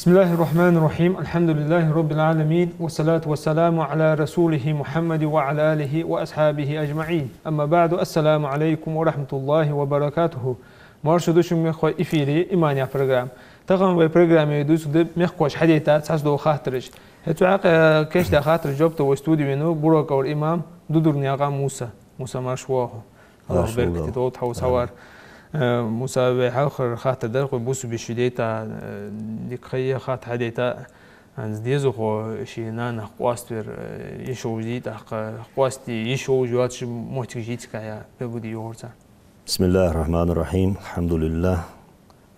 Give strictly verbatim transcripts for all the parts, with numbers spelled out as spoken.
بسم الله الرحمن الرحيم. الحمد لله رب العالمين. والصلاة والسلام على رسوله محمد وعلى آله وأصحابه أجمعين. أما بعد. السلام عليكم ورحمة الله وبركاته. Марша да шо, мехкахой, эфире «Иман» яха программа. Тахан вай программе дувцаргда мехкахоша хьадайта цхьацца дола хаттараш. ХӀаьта цу хьакъехьа кийчдаь хаттарашта жоп дала вай студе венав Буро-КӀалара имам Дудурнаькъан Муса. Муса, марша воагӀалва. АллахӀа беркате долда хьа укхаза хьавар. Э, Муса, вай хьалхара хаттар дар-кх вай: бусалба йиша дайта, э, дика ха я, хатта хьадайта, хӀанз дезалхо ший нанах къоаставар, э, йиш йолаш дий, тӀаккха къоастаде йиш йолаш йоацаш моттигаш йий цигахьа, белгалде йоагӀар цар. بسم الله الرحمن الرحيم. الحمد لله.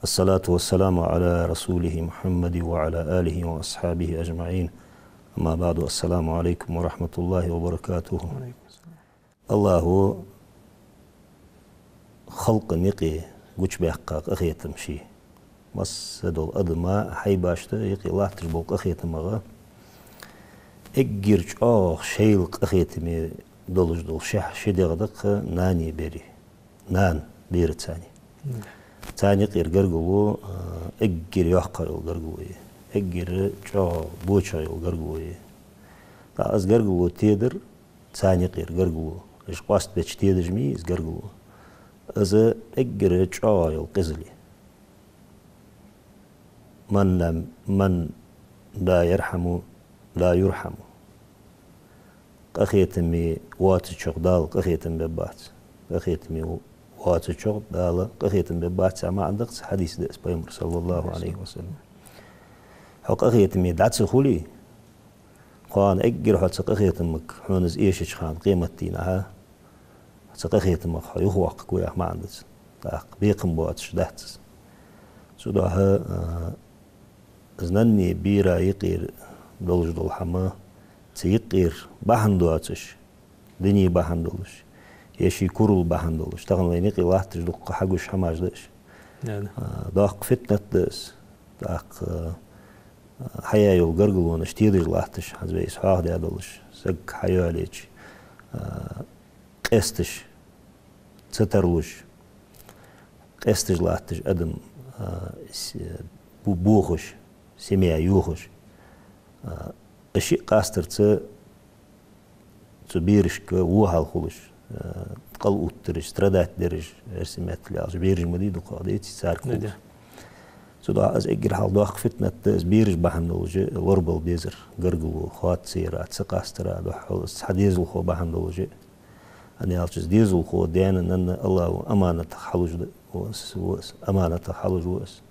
الصلاة والسلام على رسوله محمد وعلى آله وأصحابه أجمعين. أما بعد. السلام عليكم ورحمة الله وبركاته. АллахӀа халкъа юкъе гучабаьккха къахетам ший. Масса дола адама хьайбашта юкъе латташ бола къахетамах эггара чӀоагӀагӀа шоайла къахетаме долаш дола ши, ши дегӀ да-кх нанеи береи. Нана бераца цхьана. Царна юкъера гаргало, а, эггара йоккхагӀа йола гаргало я. Эггара чӀоагӀа бочагӀа йола гаргало я. ТӀаккха из гаргало тедар, царна юкъера гаргало, уж къоастабеча тедаш ма йий из гаргало. Из эггара чӀоагӀа йола къизал я. من لم، من لا يرحم لا يرحم. Къахетаме воацачох Дала къахетам бергбац. Къахетаме воацачох Дала къахетам бергбац яха маӀан да-кх цу хьадиса, дувц Пайхамара, صلى الله عليه وسلم. Хьо къахетаме дӀа ца хуле, кхоана эггара хьо цу къахетамага, хьона из эшача хана къематдийнахьа, цу къахетамах хьо юхавоаккхаргва яха маӀан да цун. ТӀаккха бекхам боацаш дац из. Цудухьа, а, из нанеи бераи юкъера долаш дола хӀама, цу юкъера бахьан доацаш, дина бахьан долаш, е ший курал бахьан долаш. Тахан вайна юкъе латташ дукха хьагуш хӀамаш да уж. Да, да. А, доккха фитнат да из. ТӀаккха, а, хьаяь йола гаргалонаш тедаш латташ, хӀанз вай из хьоахадаь долаш, саг хьайоалаеча, а, къесташ ца тарлуш, къесташ латташ адам, а, с-, бу-, бохаш, семья йохаш, а, уж шиъ къастарца цу берашка во хьал хулаш, а, къал оттараш, страдать дараш, эрсий меттала аьлча, бераш ма дий дукхагӀа, деций, царга хулаш. Цудухьа из эггара хьалха доккха фитнат да из, бераш бахьан долаш лорабала безар, гаргало хоаца яра, ца къастара духьал, из цхьа дезалхо бахьан долаш. ХӀана аьлча из дезалхо даьна-нанна АллахӀа аманатах хьалуш да, ва из, ва из, аманатах хьалуш ва из.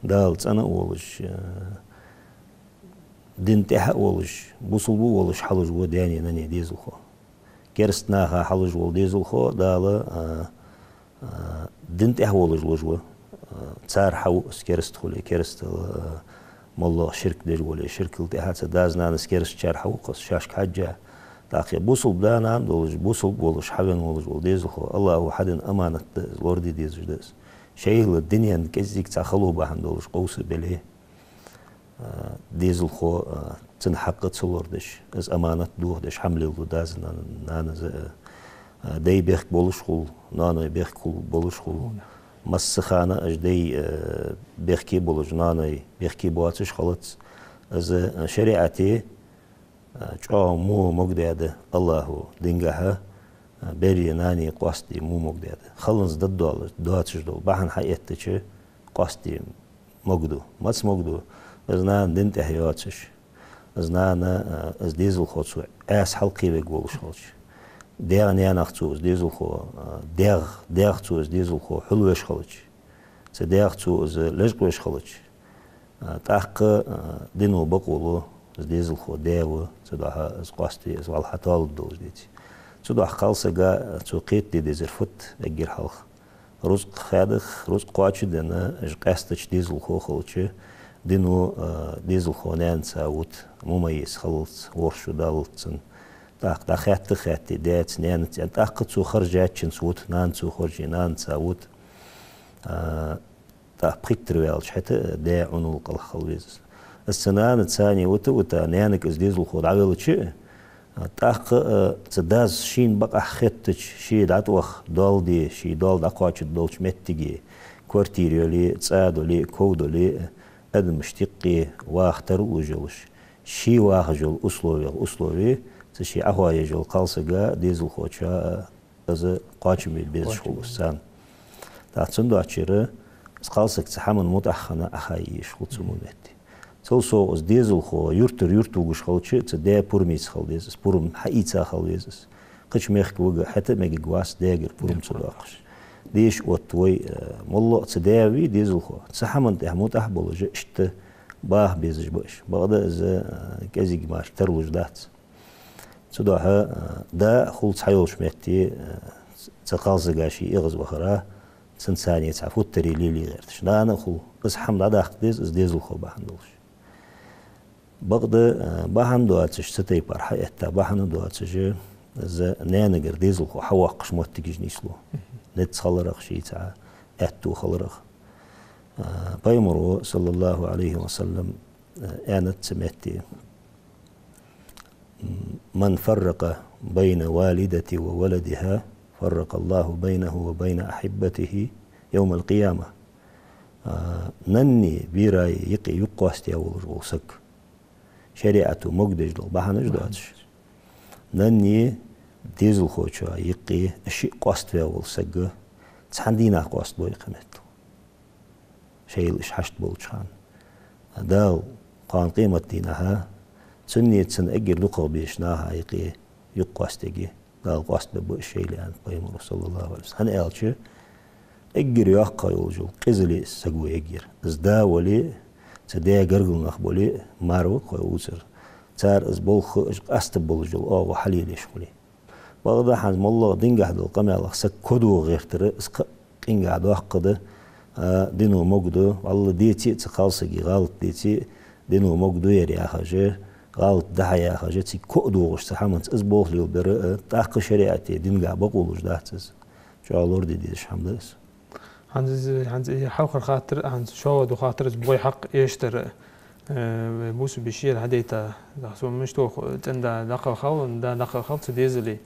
Дала цӀена а волаш, э, дина тӀехьа а волаш, бусалба а волаш хьалуш ва даьнеи нанеи дезалхо. Кераста наха хьалуш вола дезалхо Дала, а, а, дина тӀехьа волаш луш ва. А, цар хьа ва из, кераста хуле, керастал, а, моллагӀа ширк деш вале, ширкал тӀехьа, цу дас-нанас керастачар хьа ва-кх из, шоашка хьежжа. ТӀаккха бусалба да-нана долаш, бусалба волаш, хьавена волаш вола дезалхо, АллахӀа хьадена аманат да из, лораде дезаш да из. Шоайла дунен кӀезига цхьа хало бахьан долаш къовсабеле, а, дезалхо, а, цун хьакъ ца лорадеш, из аманат дохадеш хӀама леладу дас-нанас, а, а, дай бехк болаш хул, ноаной бехк хул, болаш хул. Масса хана уж дай, а, бехке болаш, ноаной бехке боацаш хилац. Из, а, шариӀате, а, чӀоагӀа во могадаьд АллахӀа дингахьа, а, береи нанеи къоастаде во могадаьд. Халанза даддоалаш, доацаш дола бахьан хьаэттача, къоастаде могаду. Маца могаду? Из нана дина тӀехьа йоацаш, из нана, а, из дезалхо цо Ӏаьса хьалкхевергволаш хилча, даьгӀ-наьнах цо из дезалхо, а, даьгӀ, даьгӀ цо из дезалхо хьулвеш хилча, цу даьгӀа цо из лечкъавеш хилча, а, тӀаккха, а, дино бокъо лу, из дезалхо даь ва, цудухьа из къоаставе, из вӀалла хьатоалургдолаш, деций. Цудухьа кхалсага, а, цо кхетаде дезар фуд эггара хьалха? Рузкъа хадах, рузкъа кхоачашденна, уж къаьстача дезалхо хилча, дино, а, дезалхо наьнаца вут, мумаййиз хилалца, ворхӀ шу даллалца цун. ТӀаккха дӀахаьтта а хаьтте даьца, наьнаца, тӀаккха цо харжаччунца вут, нанаца харже, наьнаца вут. А, ТӀаккха пхийттара ваьлча, хӀаьта а даь Ӏунал кӀалха хила веза из. Из цу наьнаца цхьана вита а вита, наьнага из дезалхо дӀавелча а, тӀаккха а цу дас шийна бакъахьа хеттача, ше дӀатӀаваха доал де, ший доал дӀакхоачаргдолча моттиге, квартира йоле а, цӀа доле а, ков доле а, адамашта юкъе ваха тарлуш йолаш, ше вахаш йола условех условие, цу ше Ӏохоаеш йола кхалсага дезалхочоа из кхоачам бе безаш хул из царна. ТӀаккха цудухьа из кхалсаг цу хӀаман мутӀахьа хинна Ӏоха езаш хул цу мо метте. Цул совгӀа из дезалхо юртара юрта вугаш хилча, цу даь пурмаца хила деза из, пурам хьаийца хила веза из. Кхыча мехка вига хӀаьта а мегаргвац даьгара пурам ца доаккхаш. Деша отт вай, э, моллагӀа цу даь вий дезалхо. Цу хӀаман тӀа мутӀахьа болаш а иштта баха безаш ба уж. Бакъда из, э, кӀезига мара тарлуш дац. Цудухьа, э, да хул цхьайолча метте, э, цу кхалсага ше эгӀазвахара, цунца цхьана цхьа футтарий лелае гӀерташ. Нана а хул, из хӀама дӀадаккха деза, из дезалхо бахьан долаш. Бакъда, э, бахьан доацаш цу тайпара хьаэтта, бахьан доацаш из наьнагара дезалхо хьавоаккхаш моттигаш нийслу. Низ хиларах, ший цхьа аьттув хиларах. Э, Пайхамаро, саллаллахӀу Ӏалайхи ва саллам, э, аьннад цу метте: «من فرق بين والدته وولدها فرق الله بينه وبين أحبته يوم القيامة». А, нанни бераи юкъе юкъ къоастадаь волаш вола саг. ШариӀато могадеш дола бахьанаш доацаш. Нанни дезалхочоа юкъе шиъ къоаставаь вола саг цхьан дийнахьа къоастабой кхы меттел. Шоайла уж хьашт болча хана. Дала кхоана къематдийнахьа цуннеи цун эггара дукхагӀа безача наха юкъе юкъ къоастаергья. Дала къоастабергба уж шоайла, аьннад Пайхамаро, саллаллахӀу Ӏалайхи ва саллам. ХӀана аьлча, эггара йоккха йолаш йола къизал я из саго ергьяр. Из да вале а, цу даь гаргара нах бале а, мара ва кхы вувцар. Цар из болх хьа а къаьстта болаш йола оагӀув хьалелаеш хуле. Бакъда хӀанз моллагӀа дингахьа дола къамаьлах саг кодо гӀертара, из кхы а къингахьа доккха да, а, дино могаду, валлахӀи, деце а цу кхалсага гӀалат деце а, дино могаду ер яхаш а, гӀалат да хьа яхаш а, цига ко а доагӀаш цу хӀаманца из болх леладар а, тӀаккха шариӀате, дингахьа бакъо луш дац из. ЧӀоагӀа лораде дезаш хӀама да из. ХӀанз из, хӀанз из хьалхара хаттар, хӀанз шоллагӀа дола хаттар из бой хьакъ эшдар, э, бусалба йишийна хьадайта. Даха со мишта вох, цӀенда дакъа хала, да дакъа хала цу дезала.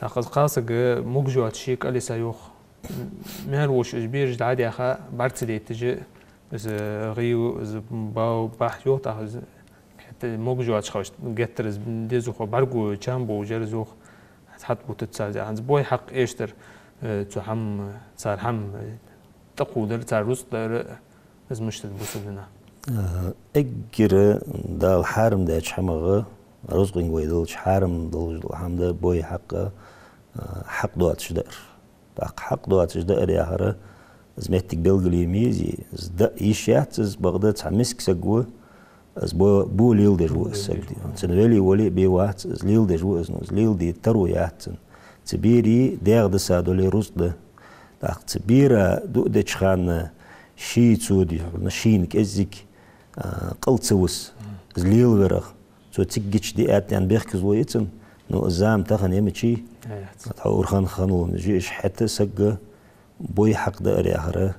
Даха из кхалсаг, э, могаш йоацаш ший кӀалиса йох. М-, мел воша из бераш дӀадаьха, бӀарга ца дайташ, из гӀийла, из бав, бахьа йох, даха из хӀаьта могаш йоацаш хилча, геттара из дезалхо бӀаргагу, чам бу, жара из йох. Хьат бутац царца, хӀанз бой хьакъ эшдар, э, цу хӀама, цар хӀама, э, тӀакхувдар, цар рузкъа дар, из мишта да бусалба дина? Э, эггара Дала хьарам даьча хӀамах, рузкъанга вай далча хьарам долаш дола хӀама да бой хьакъ, э, хьакъ доацаш даар. ТӀаккха хьакъ доацаш даар яхар, из моттиг белгалъе ма езий, из даа йиш яц из, бакъда цхьа миска саг ва, из бо, бо леладеш ва из саг. Цун вели вале а бе вац, из леладеш ва из, ну, из леладе таро яц цун. Цу берий дегӀ диса дале рузкъа да. ТӀаккха цу бера дуӀа деча хана ший цо дихьуна, шийна кӀеззига, а, къал ца вус, из лелаварах. Цо цига гича диаьд аьнна бехказло я цун, ну, из зама тахан я мичай. Яц. Тхьовра хана хиннаволаш я уж. ХӀаьта сага бой хьакъ даар яхар,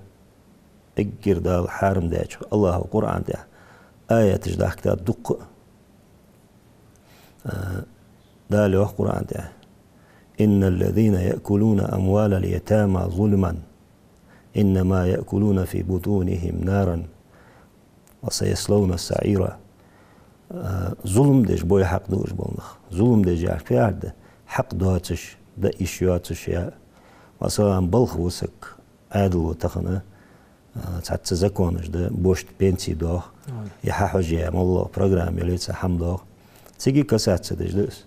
эггара Дала хьарам даьча, АллахӀа Къуръан тӀа аяташ дахкад дукха. А, Дала йоах Къуръан тӀа: «إن الذين يأكلون أموال اليتامى ظلما إنما يأكلون في بطونهم نارا وسيصلون سعيرا». А, зулам деш бой хьакъ дуаш бола нах. Зулам деш яхар фу яхар да? Хьакъ доацаш, даа йиш йоацаш я. Масала, балха ва саг, Ӏаьдало тахан, а, цхьацца законаш да, бошта пенси доагӀа, е хьахьожаяь моллагӀа программа яле цхьа хӀама доагӀа. Цига касаться деш да из.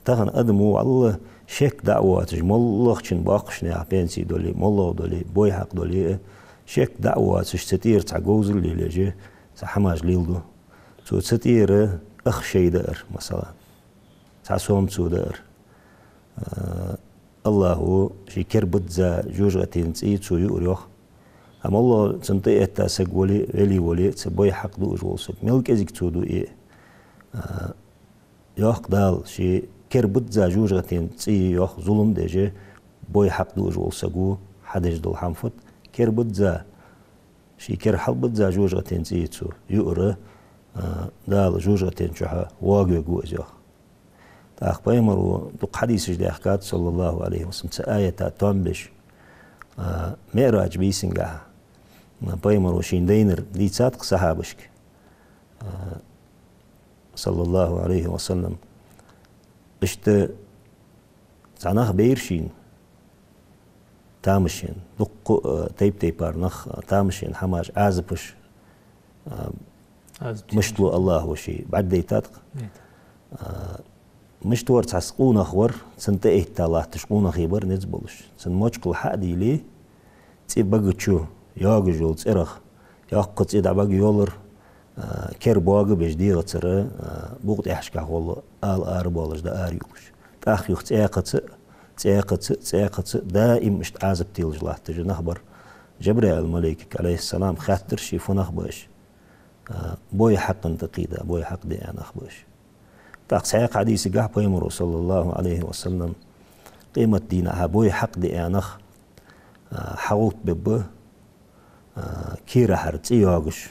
Тахан адам ва, валлахӀи, шек даа воацаш, моллагӀчун боккхача наьха пенси дале, моллагӀа дале, бой хьакъ дале а, шек даа воацаш, цу тӀера цхьа говзал лелаеш, цхьа хӀамаш леладу. Цо цу тӀера ах шай даар, масала, цхьа сом цо даар. А, АллахӀо ший кер бизза жожагӀатен цӀий цо юар йоах. А моллагӀа цунна тӀаэтта саг вале а, вели вале а, цу бой хьакъ дуаш вола саг, мел кӀезига цо ду а, а, йоах Дала, ший кер бизза жожагӀатен цӀий йоах, зулам деш, бой хьакъ дуаш вола саг ва, хьадеш дола хӀама фуд, кер бизза, ший кер хьалбизза жожагӀатен цӀий цо юар, а, Дала жожагӀатен чухьа воагавергва из йоах. ТӀаккха Пайхамаро дукха хьадисаш даьхкад, саллаллахӀу Ӏалайхи ва саллам, цу аята тоам беш, а, МиӀраж бийсангахьа, Пайхамаро шийна дайнар дийцад-кх сахьабашка, а, саллаллахӀу Ӏалайхи ва саллам. Иштта цхьа нах байра шийна тамашийна, дуккха, а, тайп-тайпара нах, а, тамашийна хӀамаш, Ӏазапаш, а, Ӏазап мишта лу Аллахӏо ший бӀаргадайтад-кх. Дайта. А, мишта вар, цхьа къонах вар, цунна тӀаэтта латташ къонахий бар низ болаш. Цун мочкъал хьа а дийле, цӀи бага чу йоагаш йола цӀерах йоккха цӀи дӀабага йолар, а, кер бога беш дегӀацара, а, букъ тӀехьашкахь гӀолла ала арабоалаш да ара юлуш. ТӀаккха юха цӀаькхаза, цӀаькхаза, цӀаькхаза, даим иштта Ӏазап телаш латташ нах бар. Жабраил малайкага, Ӏалайхиссалам, хаьттар ше: «Фу нах ба уж?» А, бой хьакъан тӀакхийда, бой хьакъ диа нах ба уж. ТӀаккха цхьаькха хьадисагахь Пайхамаро, саллаллахӀу Ӏалайхи ва саллам, къематдийнахьа бой хьакъ диа нах, а, хьагӀовттабергба, а, керахьара цӀи йоагаш,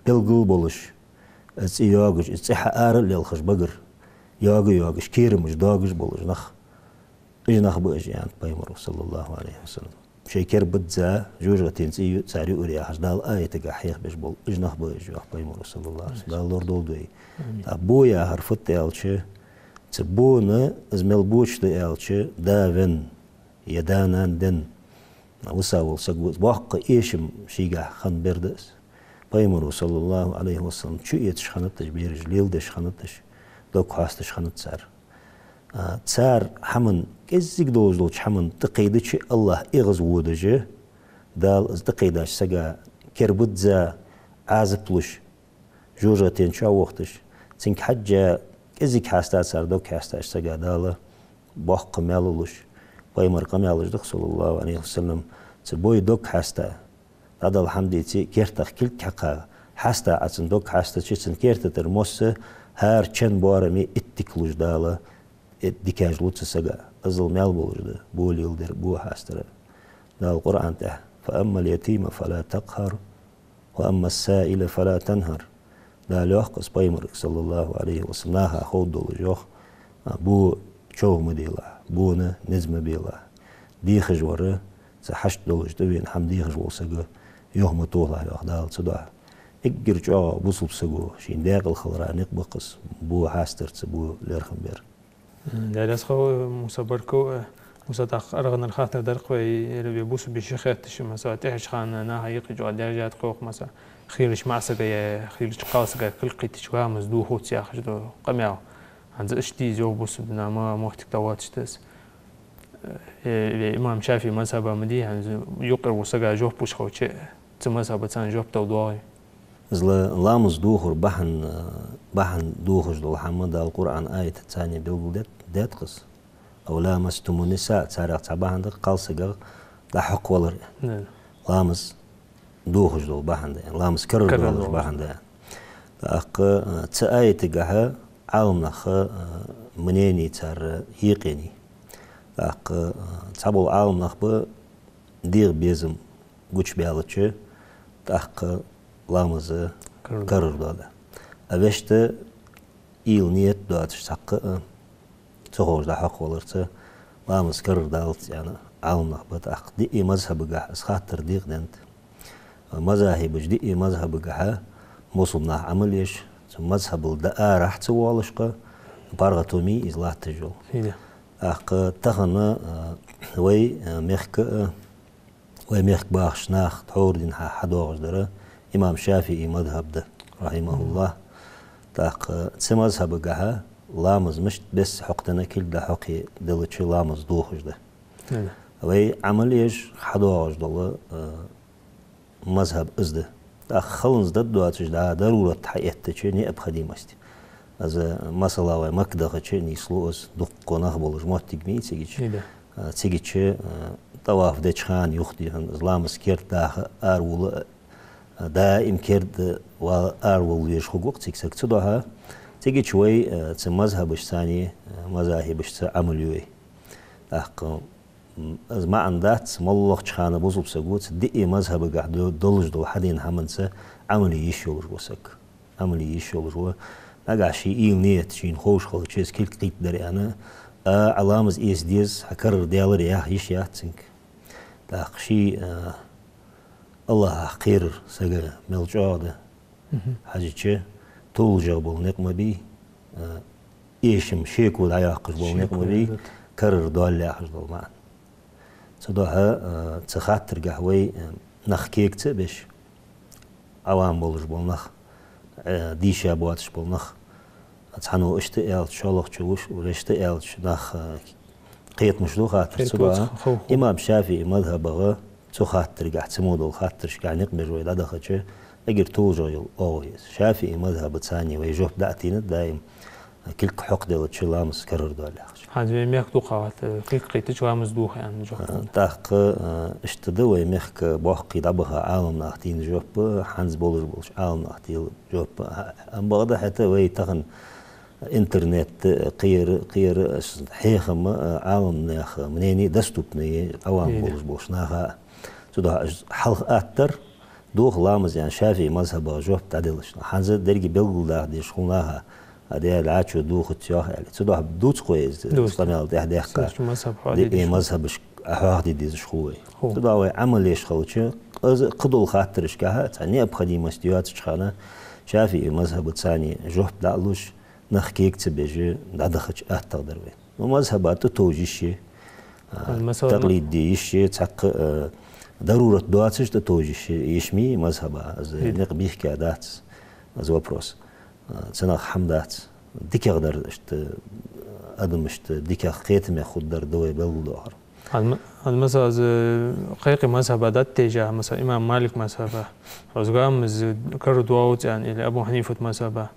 белгала болаш, из цӀи йоагаш, из цӀи хьаара а лелхаш багара, йога а йоагаш, керамаш доагаш болаш нах. Уж нах ба уж, аьннад Пайхамаро, саллаллахӀу Ӏалайхи ва саллам. Шоай кер бизза жожагӀатен цӀий цар юар яхаш, Дала аятагахь хьехабеш бола уж нах ба уж, йоах Пайхамаро, саллаллахӀу Ӏалайхи ва саллам. Дала лорадолда вай. Амин. ТӀаккха бо яхар фуд аьлча, цу бона, из мел боча да аьлча, да венна, е да нана денна виса вола саг ва, боккха эшам шийгахь хинна бер да из. Пайхамаро, саллаллахӀу Ӏалайхи ва саллам, чуэцаш хиннад уж бераш, леладеш хиннад уж, дог хьоасташ хиннад цар. А, цар хӀаман, кӀеззига долаш долча хӀаман тӀакхайдача, Аллахӏ эгӀазводаш, Дала из тӀакхайдача сага кер бизза Ӏазап луш, жожагӀатен чу вохийташ, цунга хьежжа кӀеззига хьаста цар дог хьаьстача сага Дала боккха маьл луш. Пайхамара къамаьлаш да-кх, саллаллахӀу Ӏалайхи ва саллам, цу бой дог хьаста, дӀадала хӀама деце, кертах кулг хьекха, хьаста Ӏа цун дог хьастача, цун керта тӀара мосса хӀара чен боараме иттиклуш Дала, э, дикаш лу цу сага. Иззал маьл болаш да бо леладар, бо хьастар. Дала Къуръан тӀа: «فأما اليتيم فلا تقهر وأما السائل فلا تنهر». Дала йоах-кх из Пайхамарга, саллаллахӀу Ӏалайхи ва саллам, наха ховргдолаш, йоах, а, бо човха ма делахь, бона низ ма белахь. Дехаш вар, цу хьашт долаш тӀавена хӀама дехаш вола саг юха ма тохалахь, йоах Дала цудухьа. Эггара чӀоагӀа бусалба саго шийна даькъала хилара никъ ба-кх из, бо хьастарца, бо лерхӀам бар. Даьла раьза хилва, Муса, баркал. Муса, тӀаккха аргӀанара хаттар дар-кх вай, ер вай бусалба йиша хетташ, масала, тӀехьарча хана наха юкъе чӀоагӀа даьржад-кх, масала, хийрача маӀа сага е хийрача кхалсага кулг кхийттача ламаз дохац яхаш да къамаьл. ХӀанз иштта дий из, йоах, бусалба дина ма моттиг тӀа воацаш да из. Э, э, имам ШафиӀий мазхӀаба ма дий, хӀанз юкъера вола сага жоп луш хилча, цу мазхӀаба царна жоп дала доагӀий? Из ла-, ламаз дохар бахьан, э, бахьан дохаш дола хӀама Дала Къуръан аятаца царна белгалдаьд-, даьд-кх из. «أو لامستم النساء», царех цхьа бахьан да кхалсагах дӀахьокхавалар. Да. Ламаз дохаш дола бахьан да, ламаз карара доалаш бахьан да. ТӀаккха, а, цу аятагахьа Ӏаламнаха, а, мнени цар екъаеннай. ТӀаккха, а, цхьабола Ӏаламнах ба дегӀа безам гучабаьлча, тӀаккха ламаз карара доал. А вешта уйла, ният доацаш цхьаккха а ца ховш дӀахьокхаваларца ламаз карара далац аьнна Ӏаламнах ба. ТӀаккха диъ мазхӀабагахьа из хаттар декъаденнад. Мазахибаш диъ мазхӀабагахьа бусалба наха Ӏамал еш, цу мазхӀабал дӀаарахьа ца воалаш-кх, паргӀато ма йий из латташ йола. ТӀаккха тахан, а, вай, а, мехка, а, вай мехка бахаш нах тхьовра дийнахьа хьадоагӀаш дар имам ШафиӀий мазхӀаб да, рахьимахӀуллахӀ. ТӀаккха цу мазхӀабагахьа ламаз мишта бесса хьокхаденна, кулг дӀахьокхаделча ламаз дохаш да. Вай Ӏамал еш хьадоагӀаш дола, а, мазхӀаб из да. ТӀаккха халонца дад доацаш да, дарурат хьаэттача, необходимость. Из, масала, вай Макка дахача нийслу из, дуккха нах болаш моттиг ма йий цига чу. А, цига чу, а, тӀаваф деча хана юхадеха, из ламаз керда даха аравола, а, даим керда вала аравала везаш хургва-кх цига саг. Цудухьа цига чу вай, а, цу мазхӀабашца, а, мазахибашца Ӏамал ю вай. ТӀаккха М, из маӀан дац, моллагӀча хана бусалба саго цу диъ мазхӀабагахьа до-, долаш дола хьадена хӀаманца Ӏамал е йиш йолаш ва саг. Ӏамал е йиш йолаш ва. Нагахьа ший уйла, ният шийна ховш хилча, из кулг кхийттадар аьнна, а, Ӏа ламаз эца деза, хьа карара даьлар яха йиш яц цунга. ТӀаккха ший, а, АллахӀах кхерар сага мел чӀоагӀа да. Хьажача, тулжагӀ бола никъ ма бий, а, эшам шеко дӀайоаккхаш бола никъ ма бий, карара доал яхаш дола маӀан. Цудухьа, а, цу хаттаргахь вай, а, нах кегаца а беш, Ӏавам болаш бола нах, э, дийша боацаш бола нах, цхьанне иштта аьлча, шоллагӀчо вуш, вешта аьлча, нах, э, кхетамаш ду хаттар. Цудухьа имам ШафиӀий мазхӀабагӀа цу хаттаргахь, цу мо дола хаттарашкахь никъ беш вай дӀадахача, эггара тулжагӀа йола оагӀув я из. ШафиӀий мазхӀабаца вай жоп дӀа а тийна даим, кулг хьокхаделча ламаз карара доал яхаш. ХӀанз вай мехка дукха хӀама, э, кхы-, кхийтача ламаз дохадаьд жоп. А, тӀаккха, а, иштта да вай мехка боккхий дӀабаха Ӏаламнаха дийна жоп, хӀанз болаш болча Ӏаламнаха дийна жоп. А, амма бакъда хӀаьта вай тахан интернет, э, кхыяр, кхыяр, э, хьехам, э, Ӏаламнаьха мнени доступни я, Ӏавам болаш болча наха. Цудухьа хьалха аттар, доха ламаз аьнна, ШафиӀий мазхӀабагӀа жоп дӀаделаш. ХӀанз деррига белгалдаха дезаш хул наха, а де дӀачо дохац йоах аьле. Цудухьа дувц-кх вай из, къамаьл тӀехдаьккха. Ди-, э, мазхӀабашка хьоахаде дезаш хул вай. Цудухьа вай Ӏамал еш хилча, из кхыдола хаттарашкахьа цхьа необходимость йоацача хана, ШафиӀий мазхӀабаца жоп дӀа а луш, нах кегаца беш дӀадахача аттагӀа дар вай. Ну, мазхӀаба тӀатовжа йиш я, а, такълид де йиш я, цхьаккха, а, дарурат доацаш тӀатовжа йиш я, йиш ма йий мазхӀаба, из никъ бийхка дац, из вопрос. А, цунах хӀама дац. ДикагӀдар иштта, адам иштта дикагӀа кхетаме хургдар да вай белгалдоахар. Хьан ма-, хьан масала из кхайкхий мазхӀаба дӀатӀатайжа, масала, имам Малик мазхӀаба, хьо из ламаз карара доаллац аьнна, или Абу Хьанифат мазхӀаба,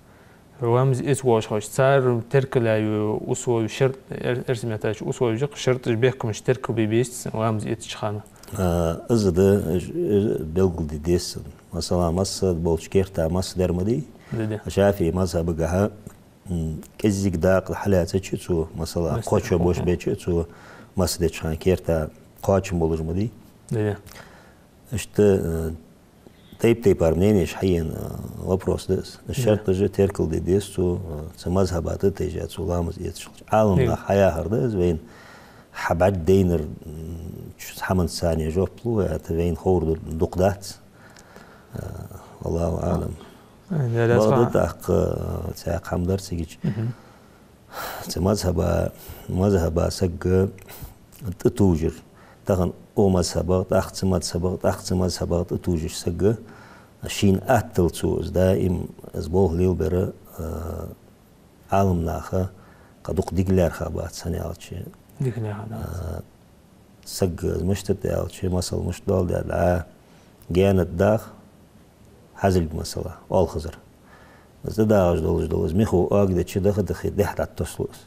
ламаз эца воаллаш хилча, цар теркалъяь условия, шарт, эр-, эрсий меттала условия, шарташ, бехкамаш теркалбе безац ламаз эцача хана. А, из да, из белгалде деза. Масала, мас болча керта мас дар ма дий. Да, да. ШафиӀий мазхӀабагахьа, м, кӀезига дакъа хьалаьцача цо, масала, кхо чо бош беча цо мас деча хана керта кхоачам болаш ма дий. Да, да. Иштта, э, тайп-тайпара мненеш хьаена, э, вопрос да из. Шарташ теркалде деза цо, э, цу мазхӀаба тӀатайжа цо ламаз эцаш хилча. Ӏаламнаха хьаяхар да из, вайна хьабӀаргадайнар, м, чу хӀаманца царна жоп лу, это вайна ховр ду-, дукха дац. Э, валлахӀу аӀлам. Э, да, да, бакъда тӀаккха, э, цхьаькха хӀама дар цигача. Цу мазхӀаба, мазхӀаба сага тӀатовжар. Тахан укх мазхӀабагӀа, тӀаккха цу мазхӀабагӀа, тӀаккха цу мазхӀабагӀа тӀатовжаш сага, шийна аттал цо из даим, из болх лелабар, а, Ӏаламнаха кхы дукха дика лаьрхӀа бац, хӀана аьлча. Дика лаьрхӀа бац. А, сага из мишта да аьлча, масала мишта доаладаьд, а, гаьна тӀа дагӀа, хьазилга масала, оалхазар. Из тӀадагӀаш долаш дола из михо ага дича даха-дахе дехьа дӀатоссалу из.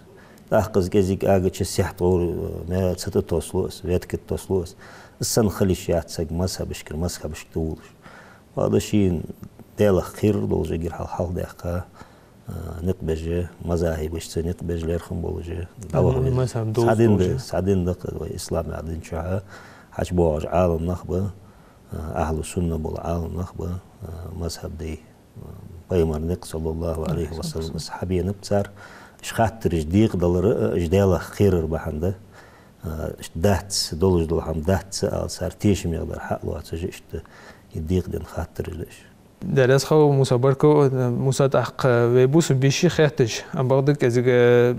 ТӀаккха из кӀезига агача сехьа тӀагӀур, э, ма ца тӀатоссалу из, ветка тӀатоссалу из. Из санна хила йиш яц сага мазхӀабашкара мазхӀабашка тӀаволаш. Бакъда шийна Даьлах кхерар долаш эггара хьалха хьалхадаьккха, а, никъ беш, мазахӀибашца никъ беш лерхӀам болаш, дӀаваха веза. МазхӀаб долаш, цхьа дин да, долаш. Цхьа дин да-кх вай ислам яха дин чухьа хьачубоагӀаш Ӏаламнах ба, а, ахӀлу сунна бола Ӏаламнах ба, а, мазхӀаб дай. Пайхамара никъ, саллаллахӀу Ӏалайхи ва саллам, из хьабенаб цар. Уж хаттараш декъадалар, а, уж Даьлах кхерар бахьан да. А, иштта дац, долаш дола хӀама дац ала цар тешаме дар хьа а лоацаш, иштта декъаденна хаттараш да уж. Даьла раьза хилва, Муса, баркал. Муса, тӀаккха вай бусалба йиша хетташ, амма бакъда кӀезига, э,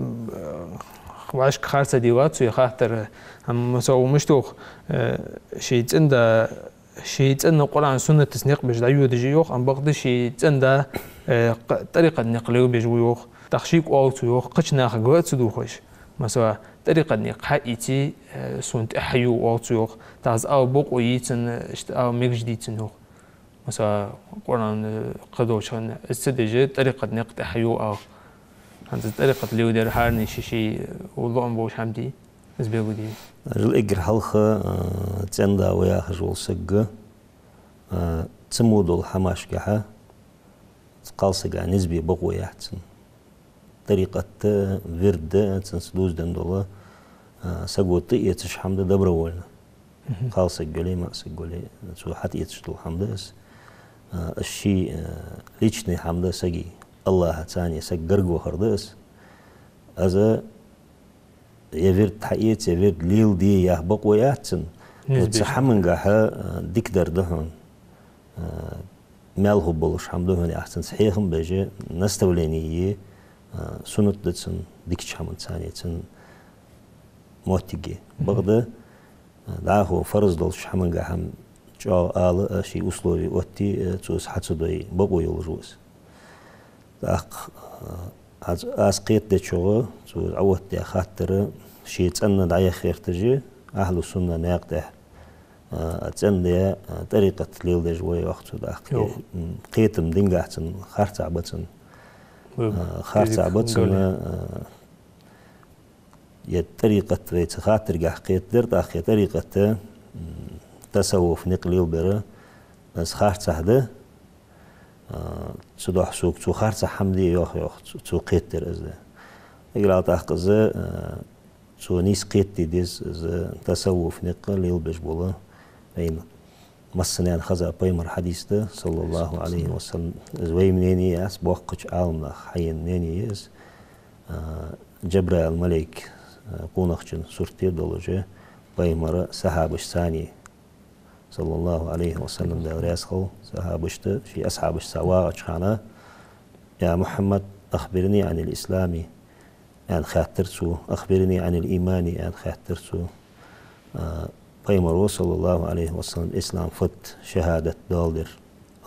вӀашка харцдилла цу хаттара. Амма Муса, укх мишта йоах, э, ший цӀен-да, ший цӀен-да Къуръан-суннатаца никъ беш дӀайодаш я йоах, амма бакъда ший цӀен-да, э, къ-, тӀарикъата никъ лелабеш ва йоах. ТӀаккха шийга оал цо йоах, кхыча нахага ва а ца дувгӀаш. Масала, тӀарикъата никъ хьаийце, э, сона тӀехьа хьаю, оал цо йоах. ТӀаккха из ала бокъо йий цунна, иштта ала мегаш дий цунна йоах. Масала, Къуръан, э, кхыдолча хана, из ца деш, тӀарикъата никъ тӀехьа хьаю ала. ХӀанз из тӀарикъат леладер хӀаране ший-ший, э, лоӀам болаш хӀама дий, из белгалде. Жил эггара хьалха, э, цӀен-да ва яхаш вола саг, э, цу мо долча хӀамашкахьа кхалсага низ бе бокъо яц цунна. ТӀарикъат да, вирд да, цунца дувзаденна дола, а, саго тӀаэцаш хӀама да добровольно. Кхалсаг яле, маӀсаг яле, цо хьатӀаэцаш дола хӀама да из. А, из ший, а, личный хӀама да сага. АллахӀаца саг гарга вахар да из. Из е вирд хьаэца, е вирд леладе яха бокъо яц цунна. Низ беш. Цу хӀамангахьа, а, дикадар да хьона. а, маьл хургболаш хӀама да хьона яхаш цунца хьехам беш, наставлени е, а, суннат да цун дикача хӀаманца, цун моттиге. Бакъда, а, дӀахо фарз долча хӀамангахьа чӀоагӀа ала а, ший условие оттае а, цо из хьа ца дой, бокъо йолаш ва из. ТӀаккха, а, аз, аз кхетадечох, цо из Ӏооттадаь хаттар, ше цӀена дӀаяха гӀерташ, ахьлу сунна наькъа тӀа, а, цӀена де, а, тӀарикъат леладеш ва йоах цо тӀаккха. Йоах. М, кхетам динагахьа цун харцахьа ба цун. Ва, а, харцахьа ба цун, дезиг хӀама а, е тӀарикъат вай цу хаттарагахьа кхетадар, тӀаккха е тӀарикъат, м, тасаввуф никъ лелабар, из харцахьа да, а, цудухьа сога цо харцахьа хӀама де йоах, йоах, цо, цо кхетадар из да. Эггара тӀаккха из, а, цо нийса кхетаде деза, из тасаввуф никъ лелабеш бола вайна массанена хеза пайхамара хьадис да, саллаллахӀу Ӏалайхи ва саллам. Из вай мнени яц, боккхача Ӏаламнаха хьаена мнени я из. А, Джабраил малейк, а, къонахчун сурте долаш, пайхамара сахьабашца, саллаллахӀу Ӏалайхи ва саллам, Даьла раьза хилва сахьабашта, ший асхьабашца вагӀача хана: «يا محمد، أخبرني عن الإسلام», аьнна хаьттар цо, «أخبرني عن الإيمان», аьнна хаьттар цо. А, пайхамаро, саллаллахӀу Ӏалайхи ва саллам, ислам фуд, шахӀадат доаладар,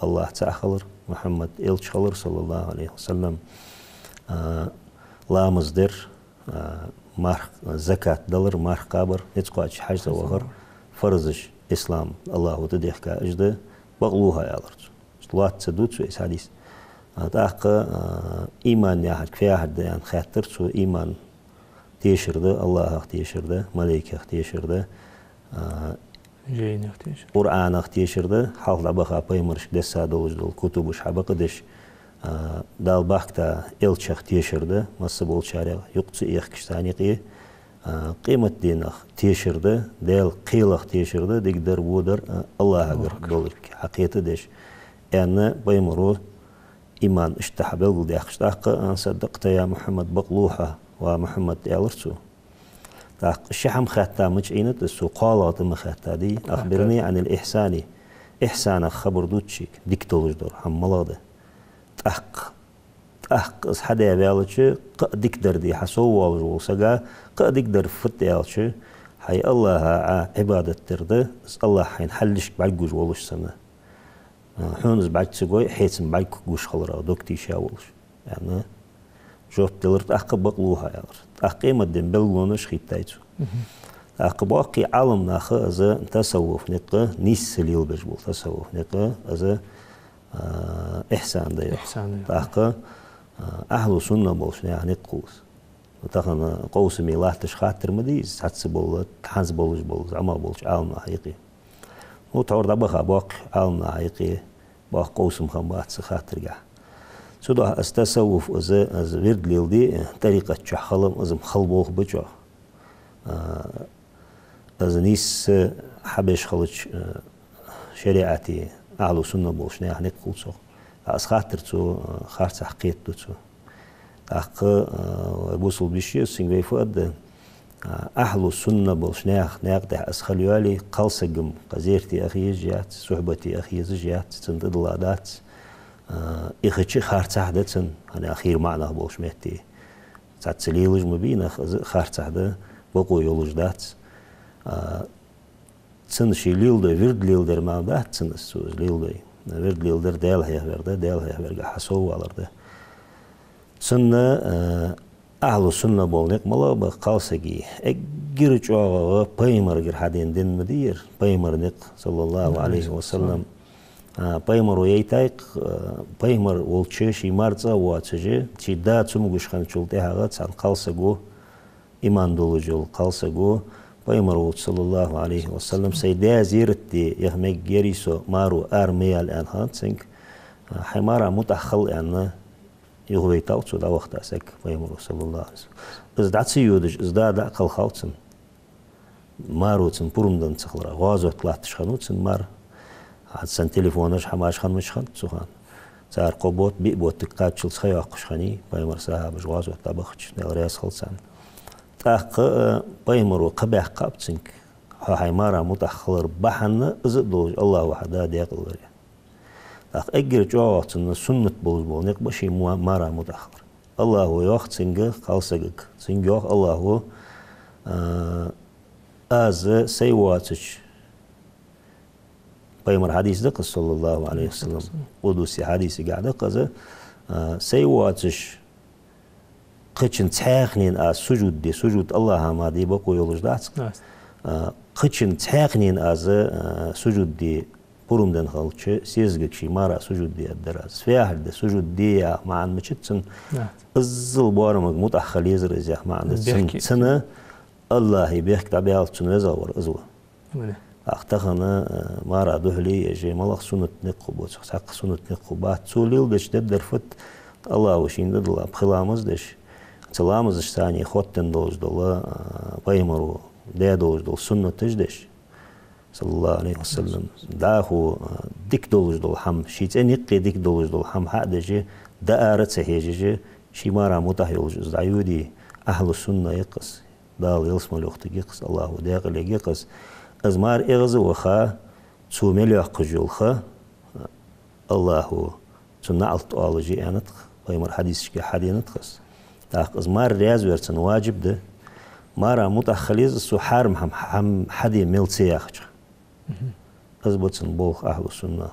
АллахӀ цаӀ хилар, Мухьаммад элча хилар, саллаллахӀу Ӏалайхи ва саллам, а, ламаз дар, а, марх-, закат далар, марха кхабар, низ кхоачаш хьажцӀа вахар, фарзаш, ислам, АллахӀо тӀадехка уж да, бакълув хьо, аьлар цо. Лоацца ду цо из хьадис. А, тӀаккха, а, иман яхар фу яхар да аьнна хаьттар цо, иман тешар да, АллахӀах тешар да, малейкех тешар да, а, жайнех тешар да. КъурӀанах тешар да, хьалха дӀабаха пайхамарашка десса долаш дола кутубаш хьабакъдеш, а, Дала бахкийта элчех тешар да, масса болчарех юкъе ца эхкаш царна юкъе, а, къематдийнах тешар да, Даьла кхелах тешар да, дикадар, водар, а, АллахӀагара долга хьакхетадеш, аьнна, пайхамаро иман иштта хьабелгалдаьккхача тӀаккха: «أن صدقت يا محمد», бакълув хьо, ва Мухьаммад, аьлар цо. ТӀаккха ши хӀама хаьтта мича Ӏийнад из цо, кхоалагӀа тӀа ма хаьттадий: «أخبرني عن الإحسان». Ихьсанах хабар дувц шийга, дика долаш дола хӀама малагӀа да. ТӀаккха, тӀаккха из хьадаь ваьлча, кхы а дикадар де хьасоввоалаш вола сага, кхы а дикадар фуд аьлча, хьай АллахӀа Ӏа Ӏибадат дар да, из АллахӀ хьайна хьалхашка бӀаргагуш волаш санна. А, хьона из бӀарга ца гой, хьоца-м бӀаргагуш хиларах дог тийша волаш, аьнна, жоп делар, тӀаккха бакълув хьо, аьлар. ТӀаккха къематден белгалонаш хийттай цо. ТӀаккха боккхий Ӏаламнаха из тасаввуф никъ, нийсса лелабеш бола тасаввуф никъ, из, а, ихьсан да йоах. Ихьсан да йоах. ТӀаккха, а, ахьлу сунна болча наьха никъ хул из. Тахан къовсаме латташ хаттар ма дий из, цхьацца бола, хӀанз болаш бола, зӀамагӀа болча Ӏаламнаха юкъе. Ну, тхьовра дӀабаха боккхий Ӏаламнаха юкъе боккха къовсам хиннабац цу хаттарагахьа. Цудухьа из тасаввуф, из, из вирд леладе, тӀарикъат чу хилам, из-м хала болх ба чӀоагӀа. А, из нийсса хьабеш хилча, а, шариӀате, ахьлу сунна болча наьха никъ хул цох. ТӀаккха из хаттар цо, а, харцахьа кхетаду цо. ТӀаккха, а, вай бусалба йиша я, цунга вай фу аргда, а, ахьлу сунна болча наьха наькъа тӀа из хила йоале, кхалсаг-м кхы зерате аха езаш яц, сухьбате аха езаш яц, цунна тӀадилла дац. А, ихача харцахьа да цун, хӀана аьлча хийра маӀа нах болча метте. Цхьацца лелаш ма бий нах, из харцахьа да, бокъо йолаш дац. А, цун ше леладой вирд леладар мара дац цун из, цо из леладой. Вирд леладар Даьла хьехавар да, Даьла хьехаварга хьасоввалар да. Цунна, а, ахьлу сунна бола никъ малагӀа ба кхалсага? Эггара чӀоагӀагӀа пайхамарагара хьадена дин ма дий ер, пайхамара никъ, саллаллахӀу Ӏалайхи ва саллам. А, пайхамаро яйтай-кх, а, пайхамар волча ший мар цӀа а воацаш, ший да цамогаш хинначул тӀехьагӀа цхьан кхалсаго, иман долаш йола кхалсаго, пайхамар волча, саллаллахӀу Ӏалайхи ва саллам, сай даь зерат де яха мегаргьярий со, маро ара ма яла, аьнна хиннад цунга. А, хьай мара мутӀахьа хила, аьнна, юхавайтав цо, дӀавахийта саг пайхамаро, саллаллахӀу Ӏалайхи ва саллам. Из дӀа ца йодаш, из да дӀакхелхав цунна. Маро цунна пурам денна ца хиларах, гӀазот латташ хиннав цун мар. ХӀанз санна телефонаш, хӀамаш хиннабац хӀанз цу хана. Цар кхо бутт, биъ буттарга кхаччалца ха йоаккхаш хиннай, пайхамара сахьабаш гӀазот дӀабахача, Даьла раьза хилва царна. ТӀаккха, э, пайхамаро кхаъ баьккхаб цунга: хьо хьай мара мутӀахьа хилар бахьан из а долаш, АллахӀо хьа да даькъала вар. ТӀаккха эггара чӀоагӀагӀа цунна суннат болаш бола никъ ба ший ма-, мара мутӀахьа хилар. АллахӀо йоах цунга, кхалсагага, цунга йоах АллахӀо, а, аз сай воацача, пайхамара хьадис да-кх из, саллаллахӀу Ӏалайхи ва саллам, къудси хьадисагахь да-кх из, а, сай воацача кхыча цхьаннена аз сужуд де, сужуд АллахӀа мара де бокъо йолаш дац-кх. Дац. А, кхыча цхьаннена аз, а, сужуд де пурам денна хилча, сесагага ший мара сужуд де аргдар аз. Фехьар де, сужуд де яха маӀан мичад цун? Дац. Иззал боарамага мутӀахьа хила езар из яха маӀан да цун. Бехке. Цунна АллахӀа бехк дӀабаьлча цунна везагӀа вар из ва. Вале. ТӀаккха тахан, э, мара духьале еш, малагӀа суннат никъ хургбоацаш, цхьаккха суннат никъ хургбац. Цо леладеча дергдар фуд? АллахӀо шийна дӀадала пхи ламаз деш, цу ламазашца хоттаденна долаш дола, э, пайхамаро даь долаш дола суннаташ деш, саллаллахӀу Ӏалайхи ва саллам. ДӀахо, э, дика долаш дола хӀама, ший цӀен юкъе дика долаш дола хӀама хьа а деш, дӀаара а ца хьежаш, ший мара мутӀахьа йолаш из дӀайоде, ахьлу сунна я-кх из. Дала ялсмале йохийтаргья-кх из, АллахӀо даькъалъергья-кх из. Из мара эгӀаз а ваха, цо мел йоаккхаш йола ха, АллахӀо цунна наӀалт оалаш я аьннад-кх, пайхамара хьадисашка хьаденад-кх из. ТӀаккха из мара раьза вар цунна важиб да. Мара мутӀахьа хила еза из, цо хьарам хӀама, хӀама хьаде мел ца яхача. Мгм. Из ба цун болх, ахьлу сунна,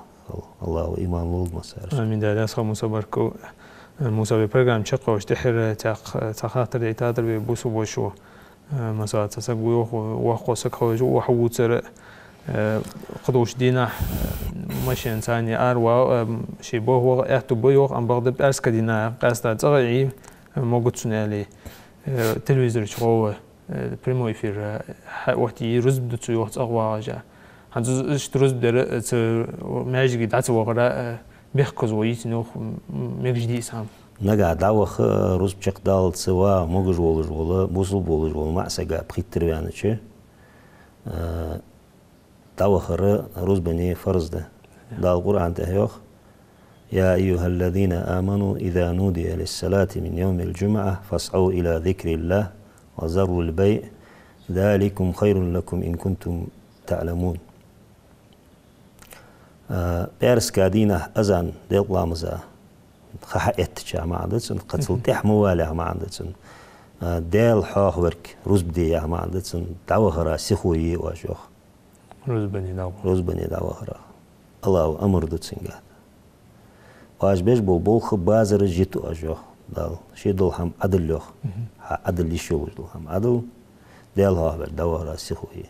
АллахӀо иман лулда массараш. Амин. Дала раьза хилва, Муса, баркал. Муса, вай программа чакхйоалаш тӀеххьара цхьа, цхьа хаттар дайтадар вай бусалба воша. Э, масала, цхьа саг ва йоах, воккха саг хилча, охьавувцар, э, кхыдолча дийнахьа, э, машенаца ара вала, э, ший болх ваха аьттув ба йоах, амма бакъда пӀаьраска дийнахьа къаьстта цӀагӀа Ӏе, э, могац цунна аьле, э, телевизора чу гӀолла, э, прямой эфир, э, хьаоттае рузба да цо йоах цӀагӀа вагӀаш. ХӀанз из, иштта рузба дар, э, цу маьждиге дӀа ца вахара, э, бехказло йий цун йоах, м-, м-, мегаш дий из хӀама? Нагахьа дӀаваха, рузба чакхдаллалца вагӀа могаш волаш вола, бусалба волаш вола маӀа сага пхийттара ваьннача, э, дӀавахар рузбане фарз да. Дала Къуръан тӀа йоах: «يا أيها الذين آمنوا إذا نودي للصلاة من يوم الجمعة فاسعوا إلى ذكر الله وذروا البيع ذلكم خير لكم إن كنتم تعلمون». А, пӀаьраска дийнахьа азан, делкъа ламаза ха хьаэттача маӀан да цун, кхы цул тӀехьа ма вала яха маӀан да цун. А, Даьла хьоахаварг рузба де яха маӀан да цун, дӀавахара сихо е оаш йоах. Рузбане дӀавахара. Рузбане дӀавахара. АллахӀо амар ду цунга. Оаш беш бола болх базара жита оаш йоах Дала. Ше дола хӀама Ӏадал йоах. Мгм. Хьа Ӏадал йиш йолаш дола хӀама Ӏадал. Даьла хьоахаварг дӀавахара сихо е.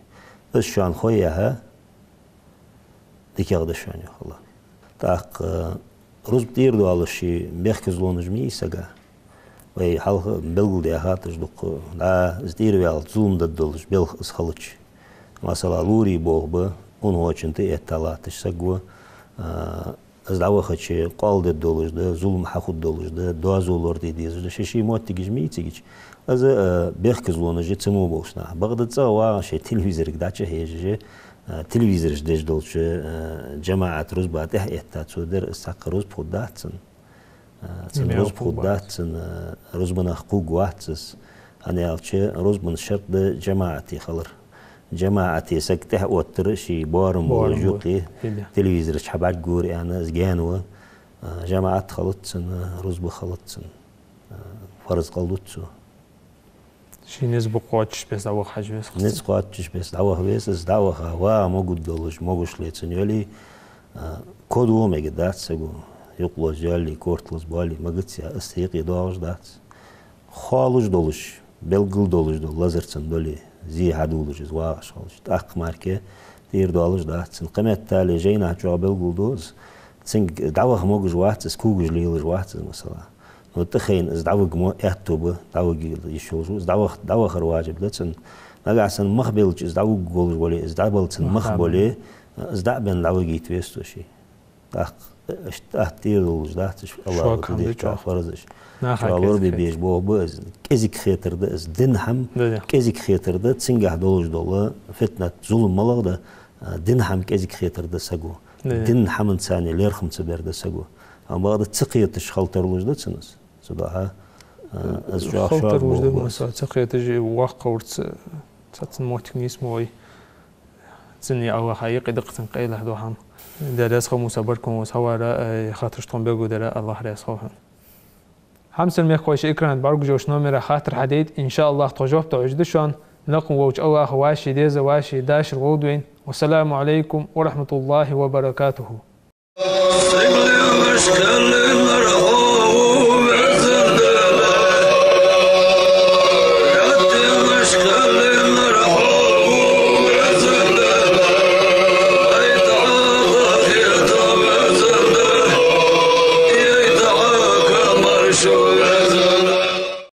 Из шоана хой яхьа, дикагӀа да шоана йоах АллахӀо. ТӀаккха рузба тӀера доалаш ший бехказлонаш ма йий сага. Вай хьалха белгалдаьхад уж дукха. ДӀа из тӀера ваьлча зулам дергдолаш белха из хилча. Масала, лорий болх ба, унахочун тӀа этта латташ саг ва, а, из дӀавахача къоал дергдолаш да, зулам хьахургдолаш да, доазув лораде дезаш да, ший-ший моттигаш ма йий цигача. Из, а, бехказлонаш я цу мо болча наха. Бакъда цӀагӀа вагӀа ший телевизорга дӀачухьежаш, а, телевизораш деш долча, а, жамаӀат рузба тӀехьаэтта цо дар, из цхьаккха рузба хургдац цунна. А, цунна рузба хургдац, цунна, а, рузбанах кхувргвац из. ХӀана аьлча рузбан шарт да жамаӀате хилар. ЖамаӀате саг тӀехьаоттар ший боарам болаш юкъе, телевизора чу хьабӀаргагора аьнна, из гаьна ва. А, жамаӀат хилац цунна, рузба хилац цунна. А, фарз кхалдуц цо. Ший низ букъ кхоачаш беса дӀаваха хьажа веза-кх из. Низ кхоачаш беса дӀаваха веза из, дӀаваха вагӀа могаш долаш, могаш ле цунна йоале, а, кодо мегаргдац саго, юкъ лоза йоале, корта лоза боале, магац, я из юкъе доагӀаш дац. Хоалуш долаш, белггала долаш дола лазар цун дале, зе хьадувлаш из вагӀаш хилча, тӀаккха мара тӀера доалаш дац цунна. Кхыметтел жайнашка чӀоагӀа белгалду из. Цунга дӀаваха могаш вац из, когаш лелаш вац из, масала. Но тӀахайна из дӀавига мо аьттув ба, дӀавига йиш йолаш ва из, дӀавах-, дӀавахар важиб да цунна. Нагахьа санна мах белча из дӀавига волаш вале, из дӀабала цун мах боле, из дӀа а бенна дӀавигийта веза цо ше. ТӀаккха, э, иштта атта тӀера долаш дац уж, АллахӀо тӀадехка фарзаш. Наха чӀоагӀа лорабе безаш болх ба из, кӀезига хетар да из, дина хӀама кӀезига хетар да, цунгахьа долаш дола фитнат, зулам малагӀа да, а, дина хӀама кӀезига хетар да саго. Дина хӀаманца лерхӀам ца бер да саго. Амма бакъда ца кхеташ хила тарлуш да цунна из. Цудухьа, а, из чӀоагӀа шога болх ба из. Хила тарлуш да, масала, ца кхеташ воккха вар ца, цхьацца моттиг нийсса ма вай. Цунна Аллахӏа юкъе да-кх цун къайлаха дола хӏама. Даьла раьза хилва, Муса, баркал ва хьо хьавара, э, хаттараш тхона белгалдара, Аллахӏ раьза хилва хьона. Хьамсара мехкахой, шун экрана тӏа бӏаргагуш йолча номера хаттар хьадайта, иншааллахӏ, тхо жоп дала хьожаргда шоана, лакха волча Аллахӏа вӏаший деза, вӏаший дашар гӏолла дойла. Вассаламу Ӏалайкум ва рахьматуллахӏи ва баракатухӏ.